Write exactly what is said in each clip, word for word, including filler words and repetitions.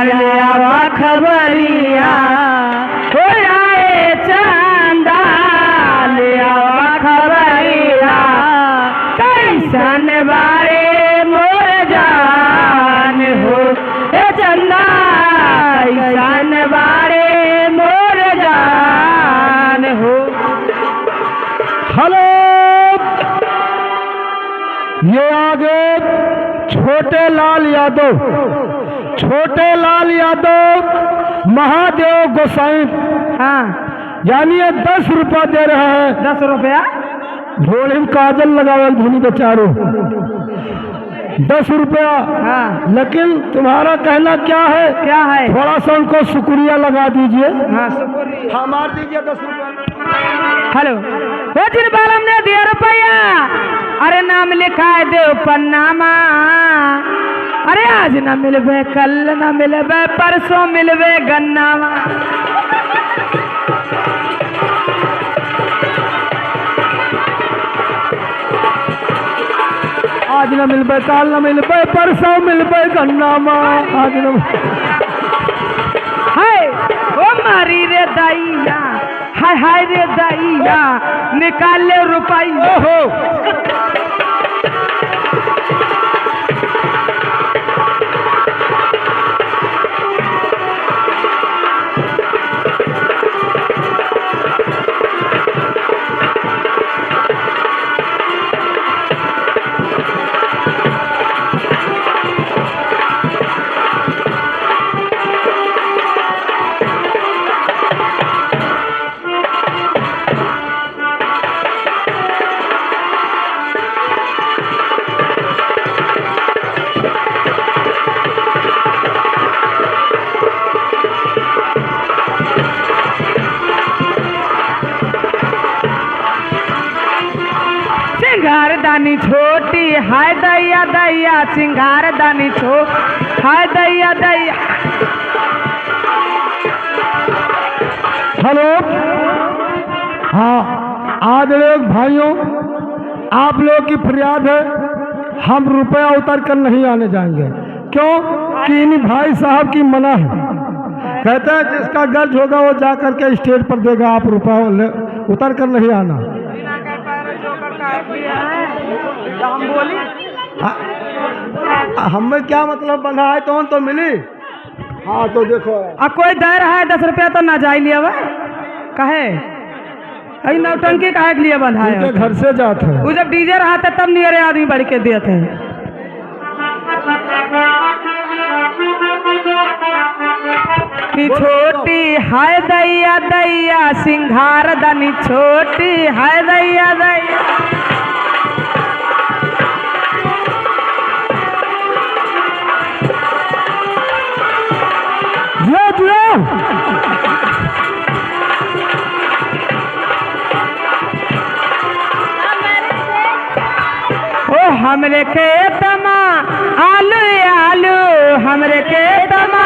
ले आवा खबरिया, हो आए चंदा, ले आवा खबरिया, कैसन बारे मोर जान हो, ए चंदा, कैसन बारे मोर जान हो। हेलो, ये आगे छोटे लाल यादव, छोटे लाल यादव महादेव गोसाई। हाँ। यानी ये दस रुपया दे रहे हैं। दस रुपया? ढोली में काजल लगावल धुनी बेचारो। दस रुपया। हाँ। लेकिन तुम्हारा कहना क्या है? क्या है? थोड़ा सा उनको शुक्रिया लगा दीजिए। हाँ, शुक्रिया। हमार दीजिए दस रुपया। हेलो, ओ जिन बालम ने दिया रुपया, अरे नाम लिखाए देव पन्नामा। अरे आज ना मिलबे, कल ना मिलबे, परसों मिलबे गन्नामा। आज ना मिलबे, काल ना मिलबे, परसों मिलबे गन्नामा। आज ना हाय, ओ मारी रे दैया, हाय हाय रे दैया, निकाल ले रुपया। ओहो। सिंगारदानी छोटी, हाय दैया दैया, सिंगारदानी छो-, हाय दैया दैया। हेलो, हाँ, आदरणीय भाइयों, आप लोग की फरियाद है, हम रुपया उतर कर नहीं आने जाएंगे। क्यों कि इन भाई साहब की मना है, कहते हैं जिसका गर्ज होगा वो जा करके स्टेज पर देगा, आप रुपया ले, उतर कर नहीं आना। बिना कहे पैर जोकर काहे किया है? तो हम बोली? हाँ, हमें क्या मतलब बंधा है, तो, तो मिली। हाँ, तो देखो। आ कोई दे रहा है दस रुपया तो ना जाई लिया बा। कहे? अई नौटंकी काहे के लिए बंधाए उनके होते? घर से जात है। वो जब डीजे रहा था तब नियरे आदमी बढ़ के देत है। कि छोटी हाय दैया दैया, सिंगारदानी छोटी हाय दैया दैया। जियो, जियो। ओ हमरे खेत मा आलू, आलू, हमरे खेत मा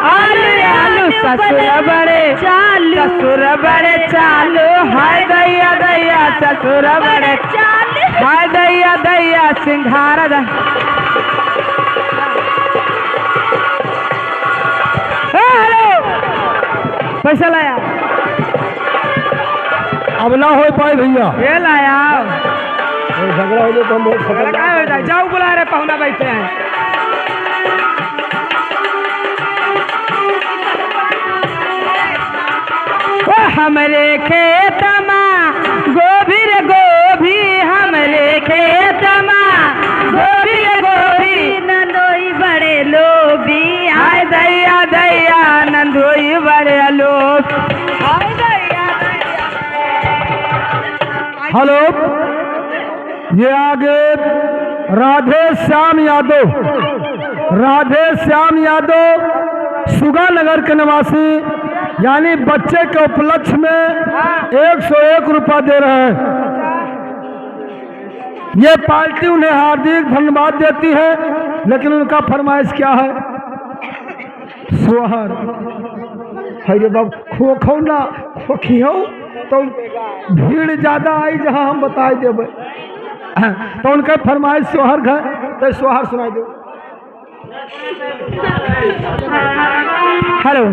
आलू, आलू, ससुर बड़े चालू, ससुर बड़े चालू, हाय दैया दैया, ससुर बड़े चालू, हाय दैया दैया, सिंगार द-, ए, हेलो, पैसा लाया। अब ना हो पाए भैया। ये लाया। और झगड़ा हो जाए तो हम बहुत झगड़ा खतरनाक काहे हो जाए? जाओ बुला रहे, पहुना बैठे हैं। ओ हमरे खेत मा गोभी रे गोभी, हमरे खेत मा गोभी रे गोभी, नंदोई बड़े लोभी, हाय दैया दैया, नंदोई बड़े लोभी, हाय दैया दैया। हेलो, ये आगे राधे श्याम यादव, राधे श्याम यादव सुगा नगर के निवासी, यानी बच्चे के उपलक्ष्य में एक सौ एक रुपया दे रहे हैं। ये पार्टी उन्हें हार्दिक धन्यवाद देती है, लेकिन उनका फरमाइश क्या है? सोहर। अरे बाबू, खोखो ना, खोखियो तो भीड़ ज्यादा आई, जहाँ हम बताई देबे। तो उनका फरमाइश सोहर घर, तो सोहर सुनाई दो। हेलो।